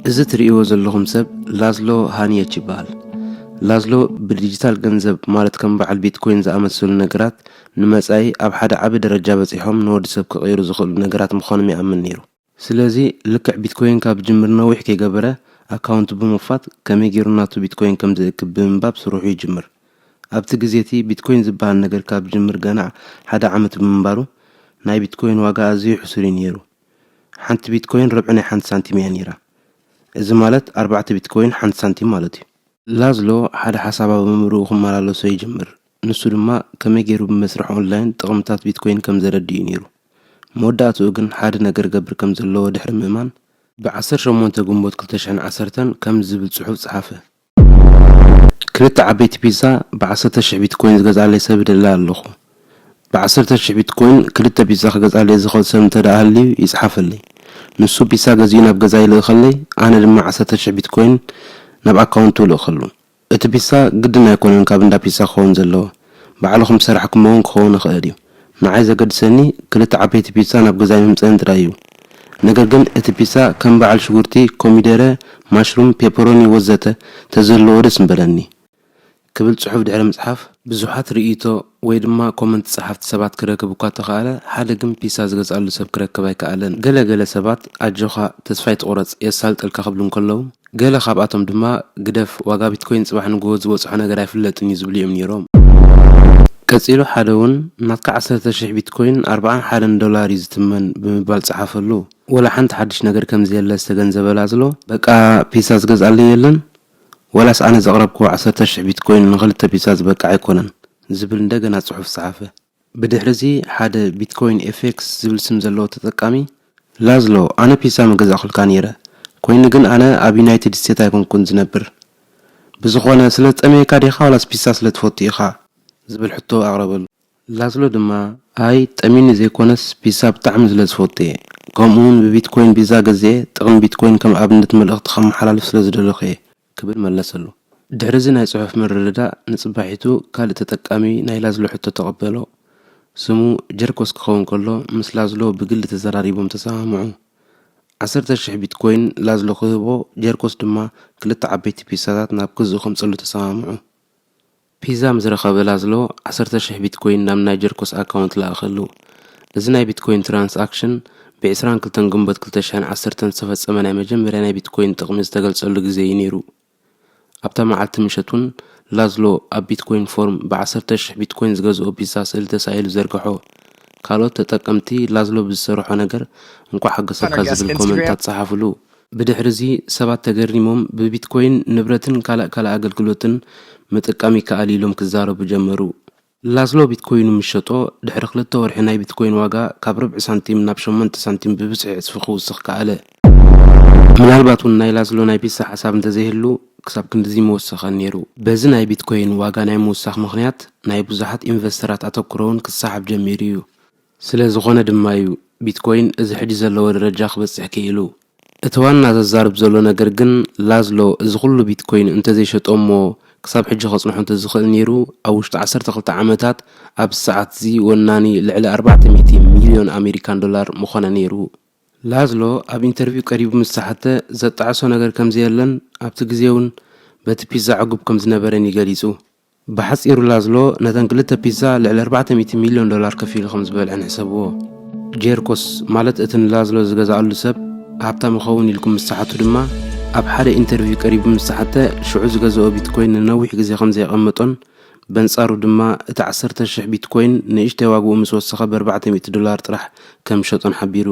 እዚ ትርእይዎ ዘለኹም ሰብ ላዝሎ ሃኒየች ይበሃል። ላዝሎ ብዲጂታል ገንዘብ፣ ማለት ከም በዓል ቢትኮይን ዝኣመሰሉ ነገራት፣ ንመጻኢ ኣብ ሓደ ዓቢ ደረጃ በጺሖም ንወዲ ሰብ ክቕይሩ ዝኽእሉ ነገራት ምዃኖም ይኣምን ነይሩ። ስለዚ ልክዕ ቢትኮይን ካብ ጅምር ነዊሕ ከይገበረ፣ ኣካውንቱ ብምኽፋት ከመይ ገይሩ ናቱ ቢትኮይን ከም ዝእክብ ብምንባብ ስርሑ ይጅምር። ኣብቲ ግዜ እቲ ቢትኮይን ዝበሃል ነገር ካብ ጅምር ገና ሓደ ዓመት ብምንባሩ፣ ናይ ቢትኮይን ዋጋ ኣዝዩ ሕሱር እዩ ነይሩ። ሓንቲ ቢትኮይን ርብዒ ናይ ሓንቲ ሳንቲም እያ ነይራ። እዚ ማለት ኣርባዕተ ቢትኮይን ሓንቲ ሳንቲም ማለት እዩ። ላዝሎ ሓደ ሓሳብ ኣብ ኣእምሮኡ ክመላለሶ ይጅምር። ንሱ ድማ ከመይ ገይሩ ብመስርሕ ኦንላይን ጥቕምታት ቢትኮይን ከም ዘረድእ እዩ ነይሩ። መወዳእትኡ ግን ሓደ ነገር ገብር ከም ዘለዎ ድሕሪ ምእማን፣ ብ ዓሰርተ ሸሞንተ ግንቦት ክልተ ሽሕን ዓሰርተን ከምዚ ዝብል ጽሑፍ ጸሓፈ። ክልተ ዓበይቲ ፒዛ ብ ዓሰርተ ሽሕ ቢትኮይን ዝገዝኣለይ ሰብ እደሊ ኣለኹ። ብ ዓሰርተ ሽሕ ቢትኮይን ክልተ ፒዛ ክገዝኣለይ ዝኽእል ሰብ እንተ ደኣ ሃልዩ ይጽሓፈለይ። ንሱ ፒዛ ገዚኡ ናብ ገዛ ይልእኸለይ፣ ኣነ ድማ ዓሰርተ ሽሕ ቢትኮይን ናብ ኣካውንቱ እልእኸሉ። እቲ ፒዛ ግድን ኣይኮነን ካብ እንዳ ፒዛ ክኸውን ዘለዎ፣ ባዕልኹም ዝሰራሕኩሞ እውን ክኸውን ይኽእል እዩ። ንዓይ ዘገድሰኒ ክልተ ዓበይቲ ፒዛ ናብ ገዛይ ምምጸእን ጥራይ እዩ። ነገር ግን እቲ ፒዛ ከም በዓል ሽጉርቲ፣ ኮሚደረ፣ ማሽሩም፣ ፔፐሮኒ ወዘተ ተዝህልዎ ደስ ምበለኒ። ክብል ጽሑፍ ድሕሪ ምጽሓፍ፣ ብዙሓት ርእይቶ ወይ ድማ ኮመንት ጸሓፍቲ ሰባት ክረክብ እኳ ተኻእለ፣ ሓደ ግን ፒዛ ዝገዝኣሉ ሰብ ክረክብ ኣይከኣለን። ገለ ገለ ሰባት ኣጆኻ፣ ተስፋ ኣይትቑረጽ፣ የሳልጠልካ ክብሉ እንከለዉ፣ ገለ ካብኣቶም ድማ ግደፍ፣ ዋጋ ቢትኮይን ጽባሕ ንግሆ ዝበጽሖ ነገር ኣይፍለጥን እዩ ዝብሉ እዮም ነይሮም። ቀጺሉ ሓደ እውን ናትካ ዓሰርተ ሽሕ ቢትኮይን ኣርብዓን ሓደን ዶላር እዩ ዝትመን ብምባል ጸሓፈሉ። ወላ ሓንቲ ሓድሽ ነገር ከም ዘየለ ዝተገንዘበ ላዝሎ፣ በቃ ፒዛ ዝገዝኣለይ የለን፣ ዋላስ ኣነ ዘቕረብክዎ ዓሰርተ ሽሕ ቢትኮይን ንኽልተ ፒዛ ዝበቅዕ ኣይኮነን ዝብል እንደገና ጽሑፍ ጸሓፈ። ብድሕሪ እዚ ሓደ ቢትኮይን ኤፍ ኤክስ ዝብል ስም ዘለዎ ተጠቃሚ፣ ላዝሎ፣ ኣነ ፒዛ ምገዛእኹልካ ነይረ፣ ኮይኑ ግን ኣነ ኣብ ዩናይትድ ስቴትስ ኣይኮንኩን ዝነብር። ብዝኾነ ስለ ዝጠመየካ ዲኻ ዋላስ ፒዛ ስለ ትፈቱ ኢኻ? ዝብል ሕቶ ኣቕረበሉ። ላዝሎ ድማ፣ ኣይ፣ ጠሚኒ ዘይኮነስ ፒዛ ብጣዕሚ ስለ ዝፈቱ እየ። ከምኡውን ብቢትኮይን ፒዛ ገዚኤ ጥቕሚ ቢትኮይን ከም ኣብነት መልእኽቲ ከመሓላልፍ ስለ ዝደለኹ እየ ክብል መለሰሉ። ድሕሪ እዚ ናይ ጽሑፍ ምርድዳእ ንጽባሒቱ ካልእ ተጠቃሚ ናይ ላዝሎ ሕቶ ተቐበሎ። ስሙ ጀርኮስ ክኸውን ከሎ ምስ ላዝሎ ብግሊ ተዘራሪቦም ተሰማምዑ። ዓሰርተ ሽሕ ቢትኮይን ላዝሎ ክህቦ፣ ጀርኮስ ድማ ክልተ ዓበይቲ ፒዛታት ናብ ገዝኡ ከምጽሉ ተሰማምዑ። ፒዛ ምስ ረኸበ ላዝሎ ዓሰርተ ሽሕ ቢትኮይን ናብ ናይ ጀርኮስ ኣካውንት ለኣኸሉ። እዚ ናይ ቢትኮይን ትራንስኣክሽን ብ ዕስራን ክልተን ግንቦት ክልተ ሽሕን ዓሰርተን ዝተፈጸመ ናይ መጀመርያ ናይ ቢትኮይን ጥቕሚ ዝተገልጸሉ ግዜ እዩ ነይሩ። ኣብታ መዓልቲ ምሸት እውን ላዝሎ ኣብ ቢትኮይን ፎርም ብ ዓሰርተ ሽሕ ቢትኮይን ዝገዝኦ ፒዛ ስእሊ ተሳኢሉ ዘርግሖ። ካልኦት ተጠቀምቲ ላዝሎ ብዝሰርሖ ነገር እንኳዕ ሓገዘካ ዝብል ኮመንታት ጸሓፍሉ። ብድሕሪ እዚ ሰባት ተገሪሞም ብቢትኮይን ንብረትን ካልእ ካልእ ኣገልግሎትን ምጥቃም ይከኣል ኢሎም ክዛረቡ ጀመሩ። ላዝሎ ቢትኮይኑ ምስ ሸጦ ድሕሪ ክልተ ወርሒ ናይ ቢትኮይን ዋጋ ካብ ርብዒ ሳንቲም ናብ ሸሞንተ ሳንቲም ብብዝሒ ዕጽፊ ክውስኽ ከኣለ። ምናልባት እውን ናይ ላዝሎ ናይ ፒዛ ሓሳብ እንተዘይህሉ ክሳብ ክንድዚ ምወሰኸን ነይሩ። በዚ ናይ ቢትኮይን ዋጋ ናይ ምውሳኽ ምኽንያት ናይ ብዙሓት ኢንቨስተራት ኣተኩሮ እውን ክሰሓብ ጀሚሩ እዩ። ስለ ዝኾነ ድማ እዩ ቢትኮይን እዚ ሕጂ ዘለዎ ደረጃ ክበጽሕ ክኢሉ። እቲ ዋና ዘዛርብ ዘሎ ነገር ግን ላዝሎ እዚ ኩሉ ቢትኮይን እንተዘይሸጦ እሞ ክሳብ ሕጂ ከጽንሖ እንተዝኽእል ነይሩ ኣብ ውሽጢ ዓሰርተ ክልተ ዓመታት ኣብዚ ሰዓት እዚ ወናኒ ልዕሊ ኣርባዕተ ሚእቲ ሚልዮን ኣሜሪካን ዶላር ምኾነ ነይሩ። ላዝሎ ኣብ ኢንተርቪው ቀሪቡ ምስ ተሓተ ዘጣዕሶ ነገር ከም ዘየለን ኣብቲ ግዜ እውን በቲ ፒዛ ዕጉብ ከም ዝነበረን እዩ ገሊጹ። ብሓጺሩ ላዝሎ ነተን ክልተ ፒዛ ልዕሊ ኣርባዕተ ሚእቲ ሚልዮን ዶላር ከፊሉ ከም ዝበልዐን ሕሰብዎ። ጀርኮስ ማለት እቲ ንላዝሎ ዝገዝኣሉ ሰብ ሃብታም ይኸውን ኢልኩም ምስ ትሓቱ ድማ ኣብ ሓደ ኢንተርቪው ቀሪቡ ምስ ተሓተ ሽዑ ዝገዝኦ ቢትኮይን ንነዊሕ ግዜ ከም ዘየቐመጦን በንጻሩ ድማ እቲ ዓሰርተ ሽሕ ቢትኮይን ንእሽተይ ዋግኡ ምስ ወሰኸ ብ ኣርባዕተ ሚእቲ ዶላር ጥራሕ ከም ዝሸጦን ሓቢሩ።